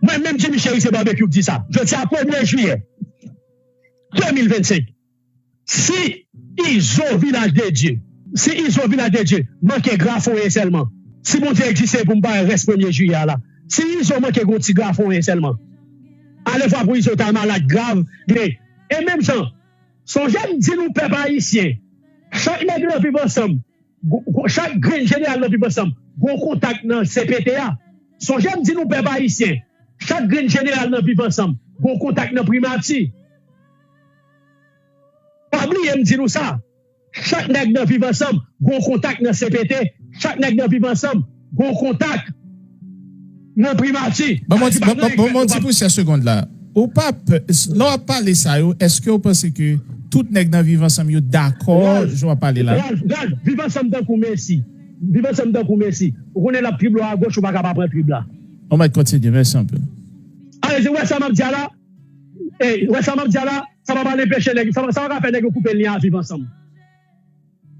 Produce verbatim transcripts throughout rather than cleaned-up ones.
Mwen menm Jimmy Cheri se Barbecue k di sa. Jodi a premye jiyè de mil vennsenk. Si Izo Vilaj de Dye, si Izo Vilaj de Dye manke grafonyen sèlman, si Bondye egziste pou m pa wè rès premye jiyè a la, si Izo manke gon ti grafonyen sèlman, alevwa pou Izo ta malad grav, men, e menm jan, sonje m di nou pèp ayisyen, chak nèg nan Viv Ansanm, gwo- gwo- chak grenn jeneral nan Viv Ansanm, gon kontak nan C P T a. Sonje m di nou pèp ayisyen, chak grenn jeneral nan Viv Ansanm, gon kontak nan primati. Pa bliye m di nou sa. Chak nèg nan Viv Ansanm, gon kontak nan C P T. Chak nèg nan Viv Ansanm, gon kontak nan primati. Ban mwen ti, ban, ban, ban mwen ti pousè segonn la. Ou pa pè, lè w ap pale sa yo, èske w panse ke tout nèg nan Viv Ansanm yo dakò jan w ap pale la? Raj, Raj, Viv Ansanm tankou Messi. Viv Ansanm tankou Messi. Ou konnen l ap drible w agoch, ou pa ka pa pran drib la. Ou mèt kontinye, mèsi anpil. Ale, se wè sa m ap di a la. E, wè sa m ap di a la, sa pa pral anpeche nèg, sa, sa pa ka fè nèg yo koupe lyen a Viv Ansanm.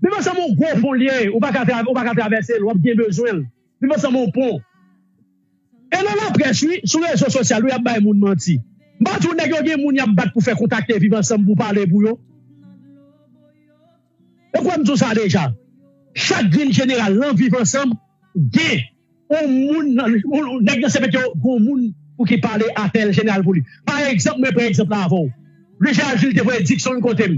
Viv Ansanm yon gwo pon l ye, ou pa ka tra-, ou pa ka travèse l, w ap gen bezwen l. Viv Ansanm yon pon. E nan laprès, wi, sou rezo sosyal, wi, y ap bay moun manti. M pa di w nèg yo gen moun y ap bat pou fè kontakte Viv Ansanm pou pale pou yo. E kwè m di w sa deja. Chak grenn jeneral nan Viv Ansanm gen yon moun, nan- yon- nèg nan C P T yo, gen yon moun pou ki pale a tèl jeneral pou li. Pa egzanp, mwen pran egzanp la avè w. Louis Gérald Gilles te voye Dickson kote m.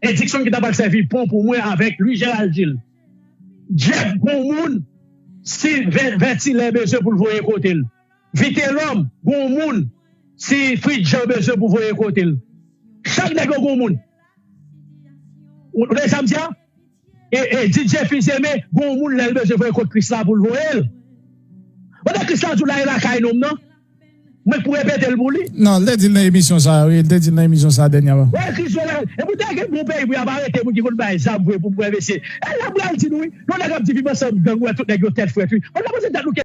E Dickson ki ta pral sèvi pon pou mwen avèk Louis Gérald Gilles. Jeff gon moun, si Vè- Vètilè bezwen pou l voye kote l. Vitelòm gon moun, si Fritz Jean bezwen pou voye kote l. Chak nèg yo gon moun. Ou tande sa m di a? E, e D J Fils-Aimé, gon moun lè l bezwen voye kot Krisla pou l voye l. Pandan Krisla di w la e lakay nonm nan, mwen k pou repete l pou li. Non, l te di l nan emisyon sa a, wi, l te di l nan emisyon sa a dènyèman. Wè, Krisla, e pou te gen bon peyi pou y ap arete moun ki konn bay zam vre pou mwen, mesye. E l ap pral di nou, wi, yon nèg ap di Viv Ansanm gang, wè, tout nèg yo tèt frèt, wi. Pandan poze tèt nou